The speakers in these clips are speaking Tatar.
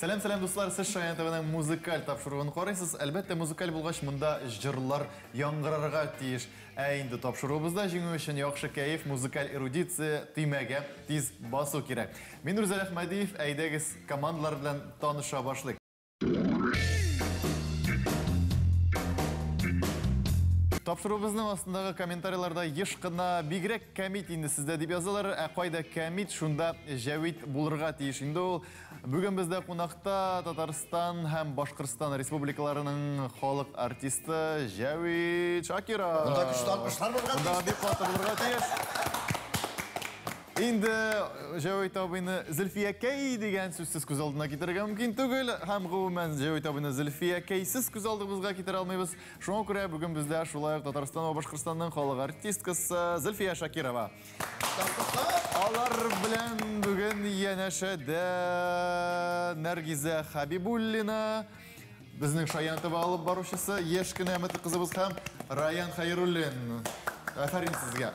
Сәлам, сәлам, дуслар! Сез Шаян ТВның музыкаль тапшыруын карыйсыз. Әлбәттә, музыкаль булгач, монда җырлар яңгырарга тиеш. Ә инде тапшыруыбызда җиңү өчен яхшы кәеф, музыкаль эрудиция, төймәгә тиз басу кирәк. Мин Рүзәл Әхмәдиев, әйдәгез, командалар белән таныша башлыйк. Тапшыруыбызның астындагы комментарийларда еш кына бигрәк кәмит инде сездә дип язалар. Ә кайда кәмит, шунда җәвит булырга тиеш инде ул. Бүген бездә кунакта Татарстан һәм Башкортстан республикаларының халык артисты Җәвит Шакиров. Монда көчле алкышлар булырга тиеш. Монда бик каты булырга тиеш. Инде Җәвит абыйны Зөлфиякәй дигән сүзсез күз алдына китерергә мөмкин түгел һәм гомумән Җәвит абыйны Зөлфиякәйсез күз алдыбызга китерә алмыйбыз. Шуңа күрә бүген бездә шулай ук Татарстан ва Башкортстанның халык артисткасы Зөлфия Шакирова. Алар белән бүген янәшәдә Нәргизә Хабибуллина, безнең Шаян ТВ алып баручысы, яшь кенә өметле кызыбыз һәм Раян Хәйруллин. Афәрин сезгә.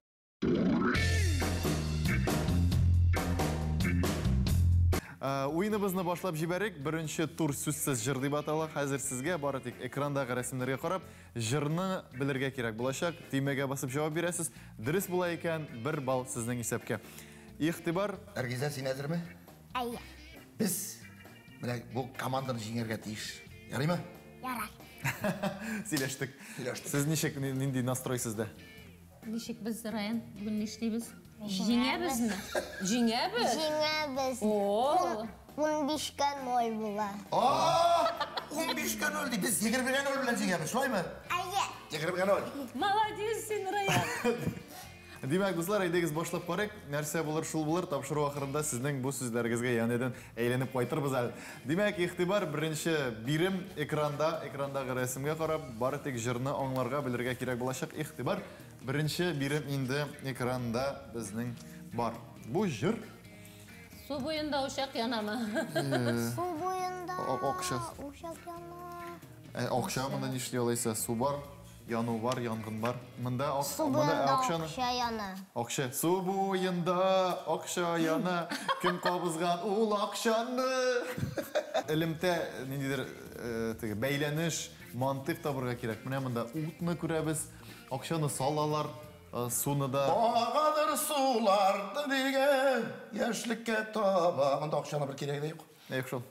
Уеныбызны башлап җибәрик. Беренче тур сүзсез җыр дип атала. Хәзер сезгә бары тик экрандагы рәсемнәргә карап, җырны белергә кирәк булачак. Төймәгә басып җавап бирәсез. Дөрес була икән, бер балл сезнең исәпкә. Игътибар! Нәргизә, син әзерме? Әйе. Без менә бу команданы җиңәргә тиеш. Ярыймы? Ярар. Сөйләштек. Сөйләштек. Сез ничек, нинди настрой сездә? Ничек без, Раян, бүген нишлибез? Җиңәбезме? Җиңәбез? Җиңәбез. О! 15-кә 0 була. 15-кә 0 ди. Без 20-гә 0 белән җиңәбез, шулаймы? Әйе. 20-гә 0. Молодец син, Раян. Димәк, дуслар, әйдәгез башлап карыйк. Нәрсә булыр, шул булыр. Тапшыру ахырында сезнең бу сүзләрегезгә янәдән әйләнеп кайтырбыз әле. Димәк, игътибар, беренче бирем экранда, экрандагы рәсемгә карап, бары тик җырны аңларга, белергә кирәк булачак. Игътибар, беренче бирем инде экранда безнең бар. Бу җыр. Су буенда учак янамы? Су буенда акча. Учак яна. Акча монда нишли алайса? Су бар, яну бар, янгын бар. Монда Су буенда акча яна. Акча. Су буенда акча яна. Кем кабызган ул акчаны? Элемтә ниндидер теге бәйләнеш, мантыйк табырга кирәк. Менә монда утны күрәбез, акчаны салалар, суны да. Агадыр сулар дигән яшьлеккә таба. Монда акчаны бер кирәге дә юк. Юк шул.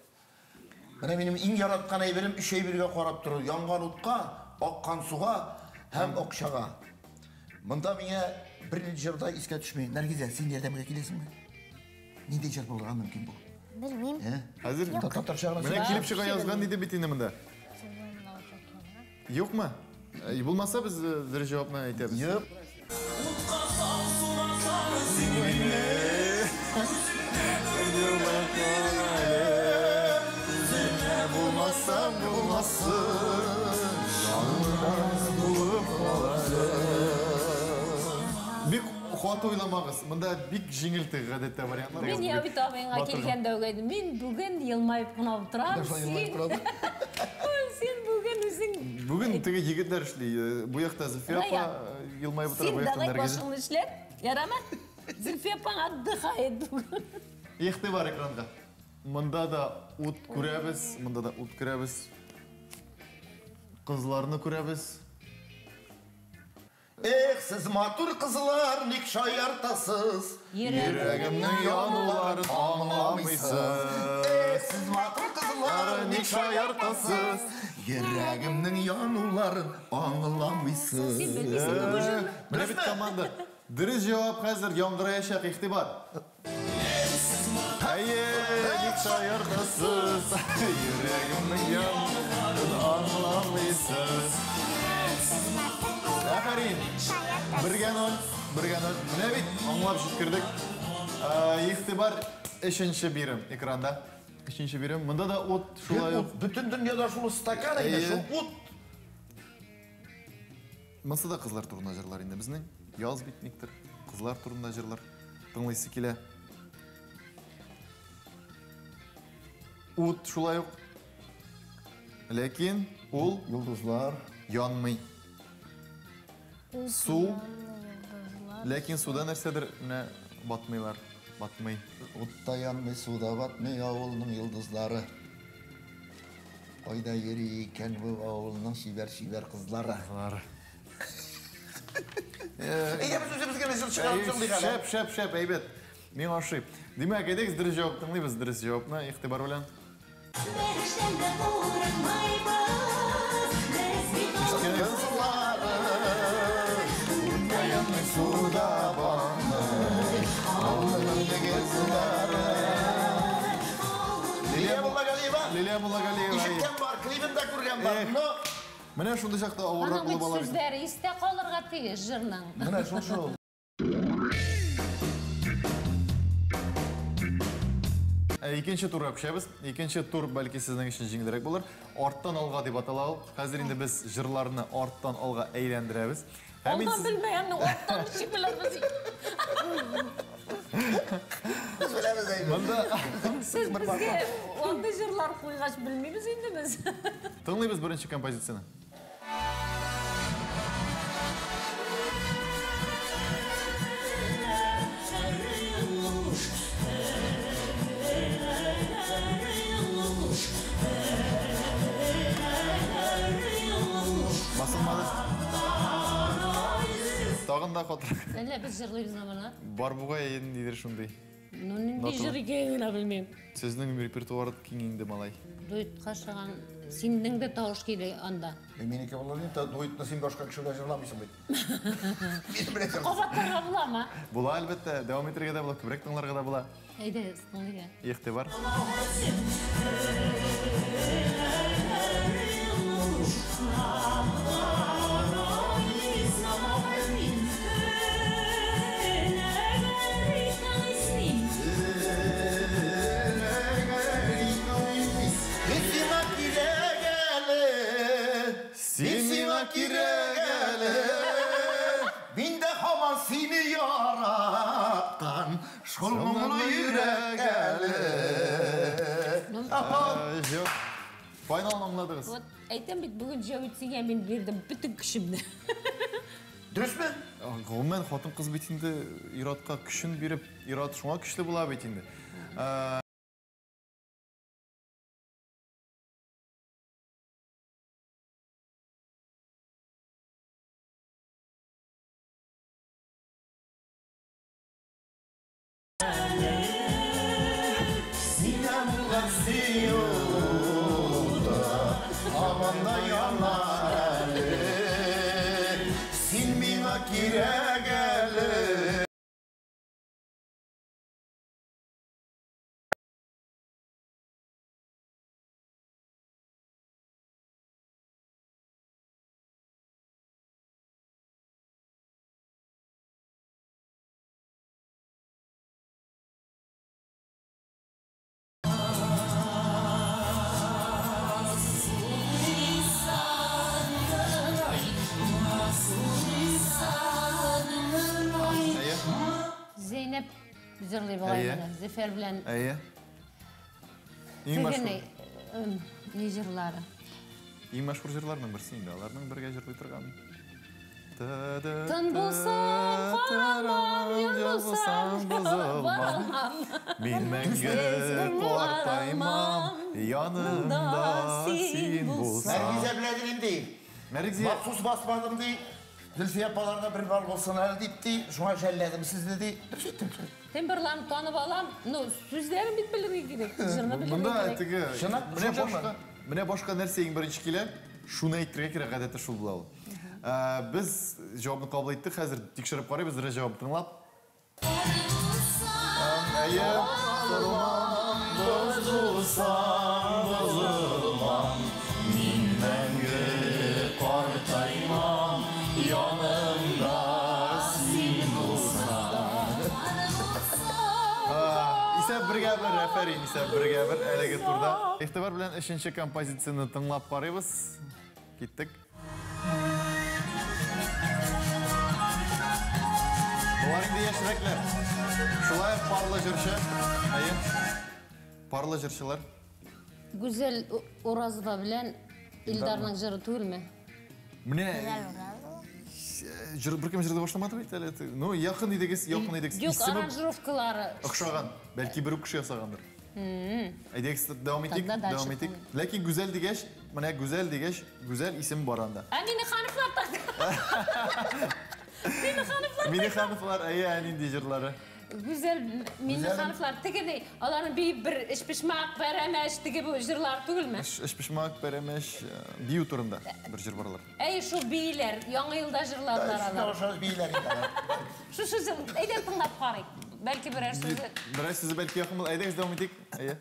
Менә минем иң яраткан әйберем өч әйбергә карап тору. Янган утка, аккан суга һәм акчага. Монда миңа бер җыр да искә төшми. Нәргизә, син ярдәмгә киләсеңме? Нинди җыр булырга мөмкин бу? Белмим. Хәзер татарча гына. Менә килеп чыга язган иде бит инде монда. Юкмы? Булмаса без дөрес җавапны әйтәбез. Юк. Булмасам булмасын, ялгыз булып каласың. Бик каты уйламагыз. Монда бик җиңел теге гадәттә вариантлар. Мин Җәвит абыйңа килгәндә үк әйттем. Мин бүген елмаеп кына утырам. Син Син бүген үзең Бүген теге егетләр эшли. Бу якта Зөлфия апа елмаеп утыра, бу якта Син давай башыңны эшләт. Ярамы? Зөлфия апаң отдыхает бүген. Игътибар экранга. Монда да ут күрәбез, монда да ут күрәбез. Кызларны күрәбез. Эх, сез матур кызлар, ник шаяртасыз? Йөрәгемнең януларын аңламыйсыз. Эх, сез матур кызлар, ник шаяртасыз? Йөрәгемнең януларын аңламыйсыз. Син белмисеңме бу җырны? Менә бит команда. Дөрес җавап хәзер яңгыраячак, игътибар. Әйе, ник шаяртасыз? Йөрәгемнең януларын аңламыйсыз. Афәрин! Бергә ноль, бергә ноль. Менә бит, аңлап җиткердек. Игътибар, өченче бирем экранда. Өченче бирем. Монда да ут шулай ук. Бөтен дөньяда шул стакан инде, шул ут. Монсы да кызлар турында җырлар инде безнең. Яз бит никтер. Кызлар турында җырлар. Тыңлыйсы килә. Ут шулай ук. Ләкин ул йолдызлар янмый. Су. Ләкин суда нәрсәдер менә батмыйлар. Батмый. Утта янмый, суда батмый авылның йолдызлары. Кайда йөри икән бу авылның чибәр-чибәр кызлары? Кызлары. Әйдә, без үзебез генә җыр чыгарып җырлыйк әле. Шәп, шәп, шәп, әйбәт. Миңа ошый. Димәк, әйдәгез дөрес җавап тыңлыйбыз, дөрес җавапны игътибар белән. Кызлары, Янмый суда банмый, Авылның егетләре. Лилия Муллагалиева. Лилия Муллагалиева. Ишеткән бар, клибын да күргән бар. Эх. Но Менә шундый чакта авыррак Аның бит булып ала бит. сүзләре истә калырга тиеш җырның. Менә шул шул. Икенче турга күчәбез. Икенче тур бәлки сезнең өчен җиңелрәк булыр. Арттан алга дип атала ул. Хәзер инде без җырларны арттан алга әйләндерәбез. Һәм мин Алдан белмәгәнне арттан ничек белербез? Без беләбез әйбер. Монда Сез безгә андый җырлар куйгач белмибез инде без. тыңлыйбыз беренче композицияне. Басылмады. Тагын да катырак. Әллә без җырлыйбыз моны? Бар бугай ниндидер шундый. Ну, нинди Ноталы. җыр икәнен генә белмим. Сезнең репертуар киң инде, малай. Дуэтка чыган синең дә тавыш килә анда. Минеке булыр инде, дуэтны син башка кеше белән җырламыйсың бит. Минем белән җырлыйсың. Кабатларга буламы? Була, әлбәттә, дәвам итәргә дә була, күбрәк тыңларга да була. Әйдә, тыңлыйк. Игътибар. Мин сиңа кирәк әле. Син миңа кирәк әле. Мин дә һаман сине яраткан шул моңлы йөрәк әле. Юк. Файналын аңладыгыз. Вот әйтәм бит, бүген Җәвит сиңа мин бирдем бөтен көчемне. Дөресме? Гомумән, хатын-кыз бит инде ир-атка көчен биреп, ир-ат шуңа көчле була бит инде. Сиңа булган сөю һаман да яна әле. Син миңа кирәк әле. Әйе. Зәйнәп җырлый бугай Әйе. менә, Зөфәр белән. Әйе. Иң Тегене, мәшһүр, ни җырлары. иң мәшһүр җырларның берсе инде. Аларның бергә җырлый торган. Тын булсам, карамам, ян булсам, бозылмам. баралмам. Мин мәңге картаймам, янымда син булсаң. Нәргизә беләдер инде. Нәргизә. Махсус басмадым ди. Зөлфия апаларга бер бал булсын әле дип ди. Шуңа жәлләдем сезне ди. Дөрес әйттем. Тембрларын танып алам. Ну, сүзләрен бит белергә кирәк, җырны белергә Монда кирәк. теге Чынлап, менә шул башка, менә башка нәрсә иң беренче килә, шуны әйтергә кирәк, гадәттә шул була ул. Без җавапны кабул иттек, хәзер тикшереп карыйбыз, дөрес җавап тыңлап. Әйе, сарылмам, бозылсам, бозылмам, мин мәңге картаймам, янымда син булсаң. Исәп бергә бер, афәрин, исәп бергә бер әлеге турда. Игътибар белән өченче композицияне тыңлап карыйбыз. Киттек. Болар инде яшьрәкләр. Шулай ук парлы җырчы. Әйе. Парлы җырчылар. Гүзәл Уразова белән Илдарның җыры түгелме? Менә җыр беркем җырды башламады бит әле. Ну, якын идегез, якын идегез. Юк, Исеме аранжировкалары. охшаган. Бәлки бер үк кеше ясагандыр. Әйдәгез, дәвам итик, дәвам итик. Ләкин Гүзәл дигәч, менә Гүзәл дигәч, Гүзәл исем бар анда. Ә Минехановлар так. Минехановлар. Минехановлар, әйе, нинди җырлары? Гүзәл Минехановлар тегене, аларның бии бер эшпешмак, пәрәмәч, теге бу җырлар түгелме? Эшпешмак, пәрәмәч, бию турында бер җыр бар алар. Әй, шул бииләр, яңа елда җырладылар алар. Шул бииләр инде алар. Шушы җыр, әйдә тыңлап карыйк. Бәлки берәр сүзе. Берәр сүзе бәлки якын булыр. Әйдәгез, дәвам итик. Әйе.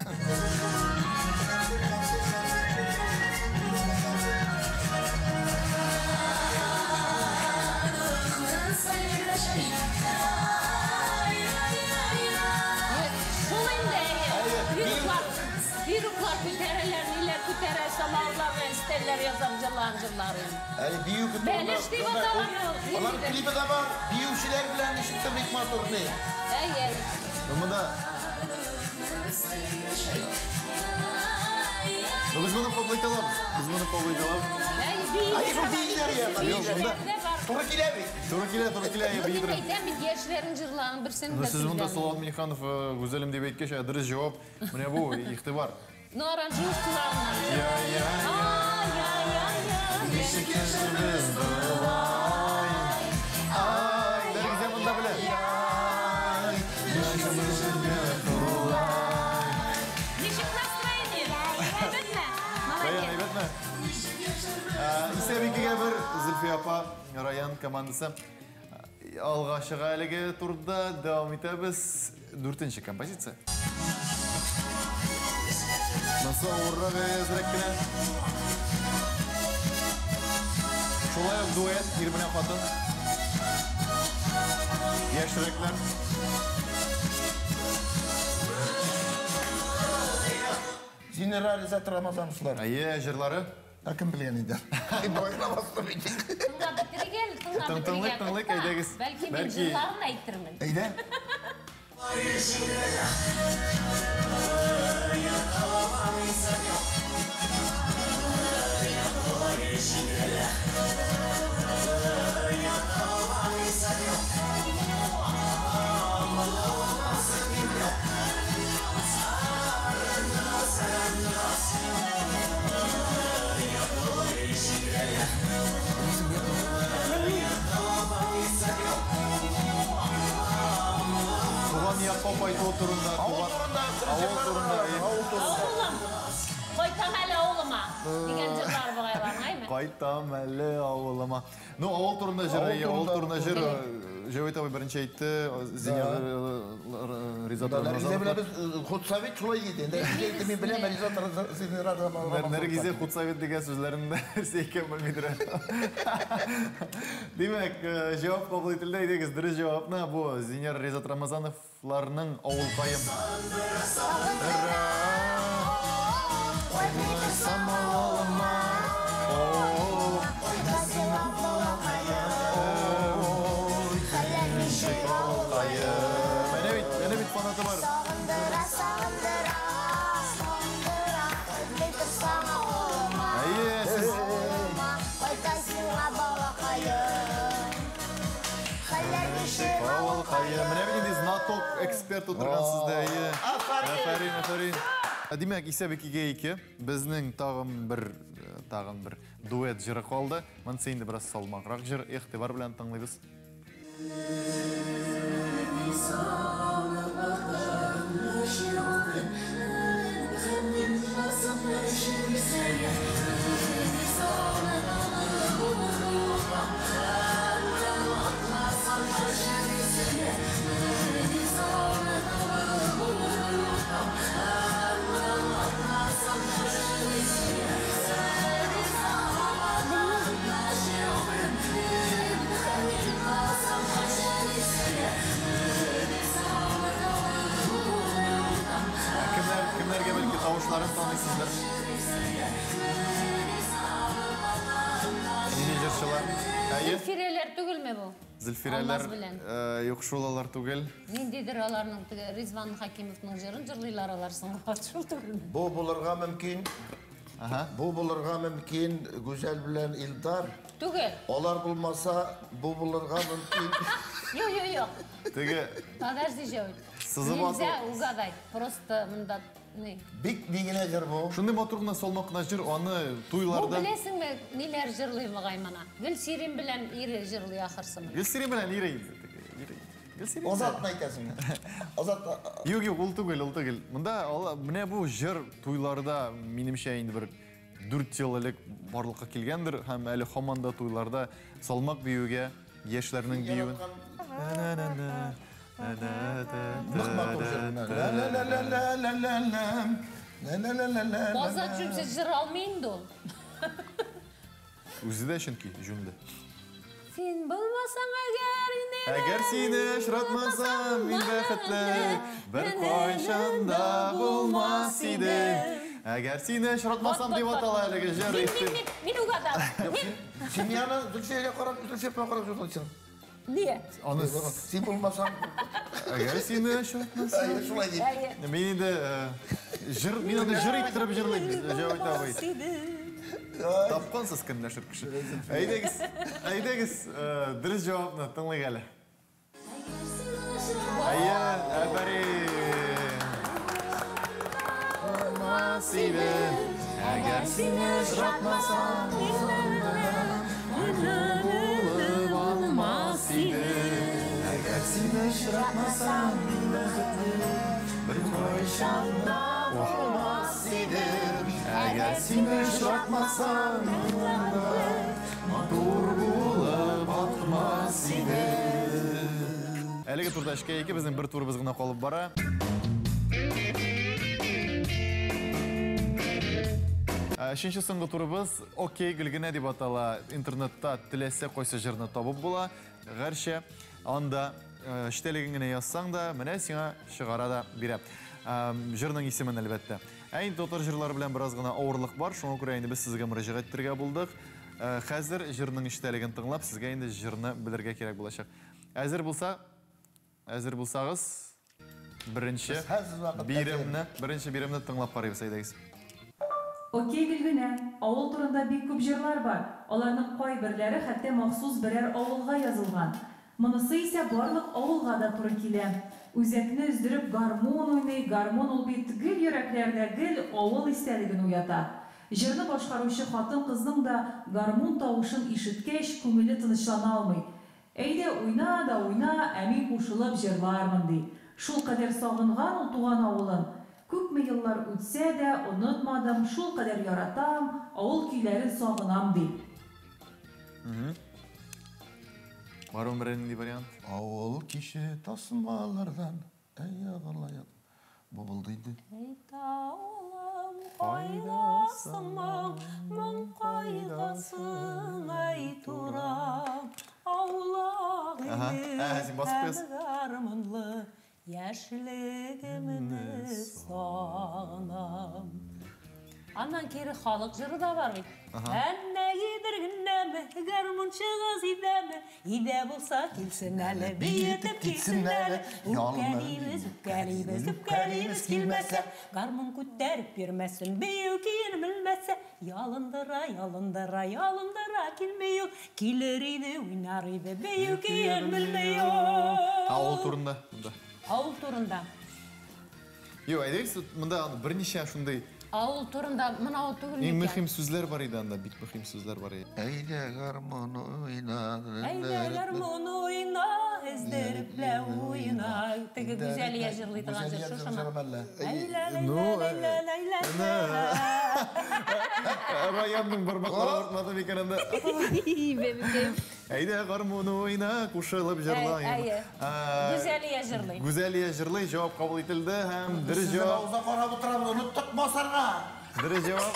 Шул инде, әйе. Вируклар күтәрәләр, ниләр күтәрә, самавырлар белән стәлләр ясап җырлаган җырлар инде. Әле бию көтү. Бәлеш дип аталар. Алар клибы да бар, биючеләр белән ничектер бик матур ни. Әйе. Монда без моны кабул итә алабыз. Без моны кабул итә алабыз. Әй, шул бииләр я. Туры килә бит. Туры килә, туры килә, бии туры. Әйтәм бит, яшьләрнең җырларын берсен дә. Сез монда Салават Миннеханов Гүзәлем дип әйткәч, дөрес җавап. Менә бу игътибар. Ну, аранжировкаларына. Я, я, я, я, я. Ничек яшибез болай? Ай, Нәргизә монда белә. Ничек настроение? Әйбәтме? Раян, әйбәтме? Исәп 2-1, Зөлфия апа, Раян командасы. Алга чыга әлеге турда, дәвам итәбез. 4-нче композиция. Насыл авыррак әзрәк кенә. Шулай ук дуэт, ир белән хатын. Яшьрәкләр. Зиннәр Ризат Рамазановлар. Әйе, җырлары. Ә кем белгән инде? Байрам бит. Тыңлап бетерик әле, тыңлап бетерик. Тыңлыйк, тыңлыйк, әйдәгез. Бәлки мин җырларын әйтермен. Әйдә. Туган якка кайту турында, авыл турында, авыл турында, авыл турында. Авылым, кайтам әле авылыма дигән җырлар бугайлар, әйме? Кайтам әле авылыма. Ну, авыл турында җыр, авыл турында җыр. Җәвит абый беренче әйтте, Зиннәр Ризат Рамазанов. Нәргизә белән без худсовет шулай диде. Нәргизә әйтте, мин беләм, Ризат Зиннәр Рамазанов. Нәргизә худсовет дигән сүзләрен нәрсә икән белмидер. Димәк, җавап кабул ителде. Әйдәгез, дөрес җавапны бу Зиннәр Ризат Рамазановларның Авылкаем. Менә бит, менә бит фанаты бар. Сагындыра, сагындыра, сагындыра, кайтырсаң авылыма. Әйе, сез Кайтасыңа балакаем. Хәлләр ничек, Авылкаем. Менә бит инде знаток, эксперт утырган сездә, әйе. Афәрин! Афәрин, афәрин. Димәк, исәп 2-2. Безнең тагын бер дуэт җыры калды. Монысы инде бераз салмаграк җыр. Игътибар белән тыңлыйбыз. Кемнәргә бәлки тавышларын таныйсыздыр? Нинди җырчылар? Әйе. Зөлфирәләр түгелме бу? Зөлфирәләр, Алмаз белән. Юк, шул алар түгел. Ниндидер аларның теге Ризван Хакимовның җырын җырлыйлар алар соңгы вакыт, шул түгелме? Бу булырга мөмкин. Бу булырга мөмкин Гүзәл белән Илдар. Түгел. Алар булмаса, бу булырга мөмкин. Юк, юк, юк. Теге Подожди, Җәвит. Сызып ату. Нельзя угадать. Просто монда ни. Бик ни генә җыр бу. Шундый матур гына салмак кына җыр, аны туйларда. Бу беләсеңме, ниләр җырлый мыгай моны? Гөлсирин белән ире җырлый ахырсы моны. Гөлсирин белән ире инде. Гөлсирин. Азатны әйтәсеңме? Азат. Юк, юк, ул түгел, ул түгел. Монда менә бу җыр туйларда, минемчә, инде бер 4 ел элек барлыкка килгәндер һәм әле һаман да туйларда салмак биюгә яшьләрнең биюен. Нык матур җыр. Ла-ла-ла-ла-ла-ла-ла. Азат җүнсез җыр алмый инде ул. Үзе дә чөнки җүнле. Син булмасаң әгәр инде. Әгәр сине очратмасам, мин бәхетле бер кайчан да булмас идем. Әгәр сине очратмасам дип атала әлеге җыр. Мин, мин угадам. Мин. Син миңа Зөлфиягә карап, Зөлфия карап җырлыйсың. Нигә? Аны син булмасаң. Әгәр сине очратмасам. Шулай дип. Мин инде җыр, мин аны җыр иттереп җырлыйм, Җәвит абый. Тапкансыз көнләшер кеше. Әйдәгез, әйдәгез, дөрес җавапны тыңлыйк әле. Әйе, афәрин. Булмас иде, әгәр сине очратмасам, булып алмас иде. Әгәр сине очратмасам, мин бәхетле бер кайчан да булмас идем. Әгәр сине очратмасам, матур булып атмас идем. Әлеге турда эшкә ике, безнең бер турыбыз гына калып бара. Өченче соңгы турыбыз Окей Гөлгенә дип атала. Интернетта теләсә кайсы җырны табып була. Гәрчә анда эчтәлеген генә язсаң да, менә сиңа чыгара да бирә. Җырның исемен әлбәттә. Ә инде татар җырлары белән бераз гына авырлык бар, шуңа күрә инде без сезгә мөрәҗәгать итәргә булдык. Хәзер җырның эчтәлеген тыңлап, сезгә инде җырны белергә кирәк булачак. Әзер булса, әзер булсагыз, беренче биремне, беренче биремне тыңлап карыйбыз, әйдәгез. Окей Гөлгенә, авыл турында бик күп җырлар бар. Аларның кайберләре хәтта махсус берәр авылга язылган. Монысы исә барлык авылга да туры килә. Үзәкне өздереп гармун уйный, гармун ул бит гел йөрәкләрдә, гел авыл истәлеген уята. Җырны башкаручы хатын-кызның да гармун тавышын ишеткәч, күңеле тынычлана алмый. Әйдә уйна да уйна, ә мин кушылып җырлармын ди. Шул кадәр сагынган ул туган авылын. Күпме еллар үтсә дә, онытмадым, шул кадәр яратам, авыл көйләрен сагынам ди. Бармы берәр нинди вариант? Авыл киче тасмалардан, әй ягылай. Бу булды инде. Әйт авылым, кайдасың, моң кайдасың, әй турам. Аулак иде, гармунлы яшьлегемне сагынам. Аннан кире халык җыры да бар бит. Әннә гидергеннәме, гармунчыгыз идәме, идә булса килсен әле, биетеп килсен әле. Үпкәлибез, үпкәлибез, үпкәлибез килмәсә, гармун күтәреп йөрмәсен, бию көен белмәсә, ялындыра, ялындыра, ялындыра килми ул, килер иде, уйнар иде, бию көен белми ул. Авыл турында монда. Авыл турында. Юк, әйдәгез, монда берничә шундый Авыл турында мына ул түгел Иң микән? мөһим сүзләр бар иде анда, бик мөһим сүзләр бар иде. Әйдә гармун уйна. Әйдә гармун уйна, эздереплә уйна. Теге Гүзәлия җырлый торган җыр шушымы? Ну, Раянның бармаклары авыртмады микән анда? Әйдә гармун уйна, кушылып җырлайм. Гүзәлия җырлый. Гүзәлия җырлый, җавап кабул ителде һәм дөрес җавап. Авызда карап утырабыз, оныттык басарга. Дөрес җавап.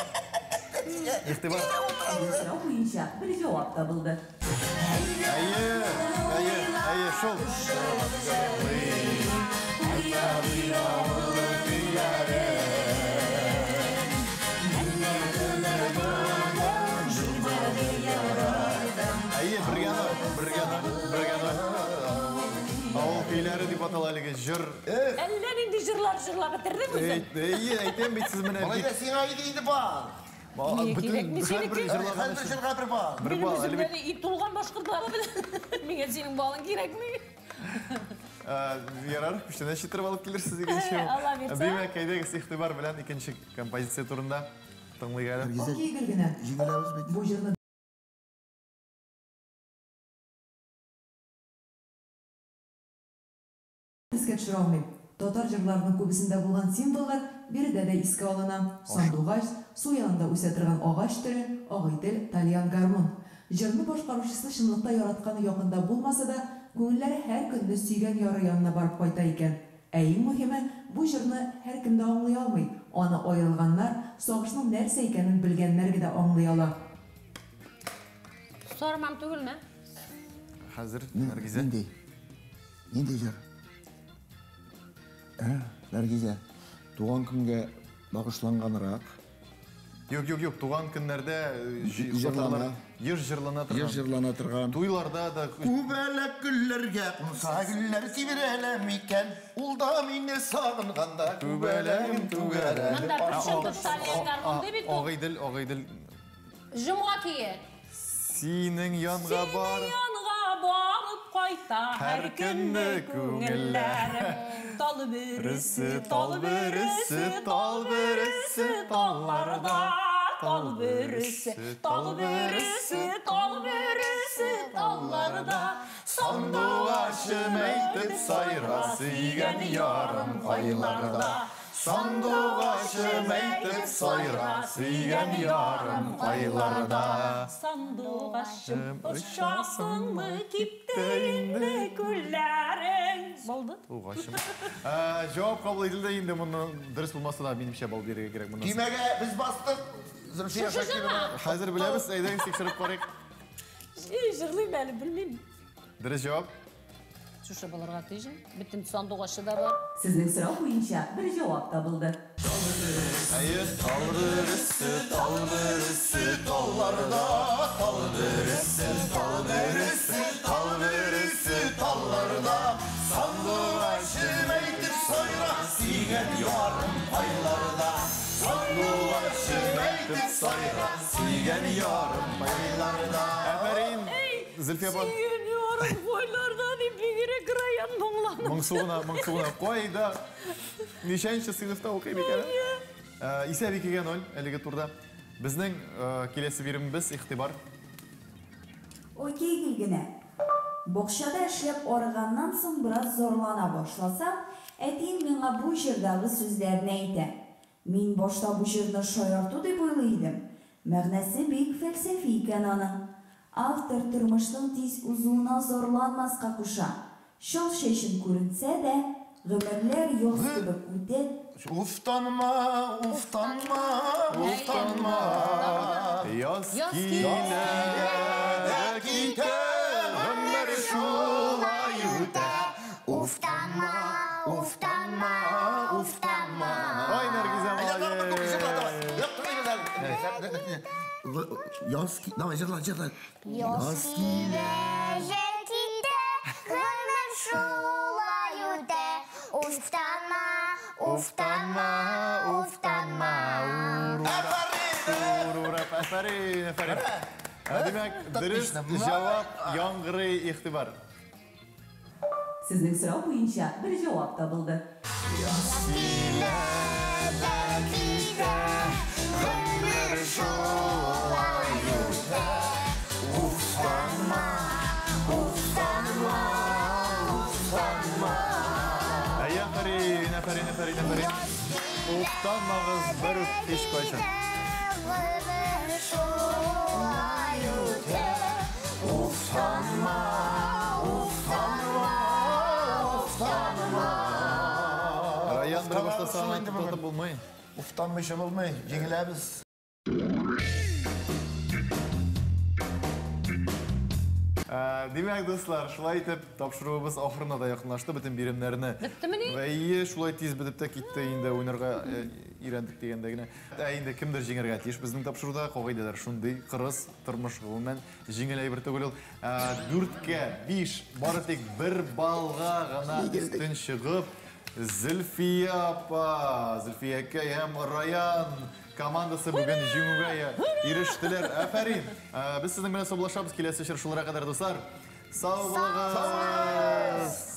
Игътибар. Сорау буенча бер җавап табылды. Әйе, әйе, әйе, шул. Әйе, бергә, бергә, бергә. Авыл көйләре дип атала әлеге җыр. Әллә нинди җырлар җырлап бетердең үзең? Әйе, әйтәм бит сез менә. Малай да сиңа иде инде бар. Кирәкми синеке. Һәрбер җырга бер бал. Бер бал, Минем әле бит. үземдә ит тулган башкортлары белән. Миңа синең балың кирәкми. Ярар, күчтәнәч иттереп алып килерсез икенче. Алла бирсә. Димәк, әйдәгез игътибар белән икенче композиция турында тыңлыйк әле. Окей, Гөлгенә. Җиңеләбез бит. Бу җырны искә төшерә алмыйм. Татар җырларының күбесендә булган символлар биредә дә искә алына. Сандугач, су янында үсә торган агач төре, Агыйдел, тальян гармун. Җырны башкаручысы чынлыкта яратканы якында булмаса да, күңелләре һәр көнне сөйгән яры янына барып кайта икән. Ә иң мөһиме, бу җырны һәркем дә аңлый алмый. Аны аерылганнар, сагышның нәрсә икәнен белгәннәр генә аңлый ала. Сармам түгелме? Хәзер, Наргизә. Нинди? Нинди җыр? Наргизә, туган көнгә багышланганрак. Юк, юк, юк, туган көннәрдә Җырлана. Еш җырлана торган. Еш җырлана торган. Туйларда да Күбәләк гөлләргә кунса гөлләр сиберәлә микән? Ул да мине сагынганда күбәләгем түгәрәк. Монда причем тут тальян гармун ди бит ул. Агыйдел, Агыйдел. Җомга көе. Синең янга бар. Синең янга барып кайта һәр көнне күңелләрем. Тал бөресе, тал бөресе, тал бөресе, талларда. Тал бөресе, тал бөресе, тал бөресе, талларда. Сандугачым әйтеп сайра, сөйгән ярым кайларда. Сандугачым әйтеп сайра, сөйгән ярым кайларда. Сандугачым, очасыңмы, кипте инде күлләрең. Булды. Тугачым. Җавап кабул ителде инде, моны дөрес булмаса да минемчә балл бирергә кирәк моннан. Төймәгә без бастык. Зөлфия Шакирова. Хәзер беләбез, әйдәгез тикшереп карыйк. Җырлыйм әле, белмим. Дөрес җавап. Шушы булырга тиеш. Бөтен сандугачы да бар. Сезнең сорау буенча бер җавап табылды. Әйе, тал бөресе, тал бөресе, талларда, тал бөресе, тал бөресе, тал бөресе, талларда. Сандугачым әйтеп сайра, сөйгән ярым кайларда. Сандугачым әйтеп сайра, сөйгән ярым кайларда. Афәрин, Зөлфия апа. Сөйгән ярым кайларда дип бигрәк Раян моңланып. Моңсу гына, моңсу гына. Кайда? Ничәнче сыйныфта укыйм икән? Исәп 2-0 әлеге турда. Безнең киләсе биремебез игътибар. Окей, Гөлгенә. Бакчада эшләп арыганнан соң бераз зарлана башласам, әтием миңа бу җырдагы сүзләрне әйтә. Мин башта бу җырны шаярту дип уйлый идем. Мәгънәсе бик фәлсәфи икән аның. Автор тормышның тиз узуына зарланмаска куша. Чал чәчем күренсә дә, гомерләр яз кебек үтә. Уфтанма, уфтанма, уфтанма. Яз килә дә китә, гомер шулай үтә. Уфтанма, уфтанма, уфтанма. Ай, Наргизә, молодец. Яз, давай, җырла, җырла. Яз килә, җәй китә, гомер шулай үтә. Уфтанма, уфтанма, уфтанма. Афәрин! Афәрин, афәрин. Димәк, дөрес җавап яңгырый, игътибар. Сезнең сорау буенча бер җавап табылды. Яз килә дә китә, гомер шулай үтә. Уфтанма, уфтанма, уфтанма. Әй, афәрин, афәрин, афәрин, афәрин. Уфтанмагыз бер үк һич кайчан. Гомер шулай үтә. Уфтанма, уфтанма, уфтанма. Раян бер башласа, аны туктатып булмый. Уфтанмыйча булмый, җиңеләбез. Димәк, дуслар, шулай итеп тапшыруыбыз ахырына да якынлашты, бөтен биремнәрне. Беттемени? Әйе, шулай тиз бетеп тә китте инде, уйнарга өйрәндек дигәндә генә. Ә инде кемдер җиңәргә тиеш безнең тапшыруда, кагыйдәләр шундый кырыс, тормыш гомумән җиңел әйбер түгел ул. 4-5, бары тик 1 баллга гына өстен чыгып, Зөлфия апа, Зөлфия әкәй һәм Раян командасы бүген җиңүгә ирештеләр. Афәрин! Без сезнең белән саубуллашабыз, киләсе очрашуларга кадәр, дуслар. Сау булыгыз!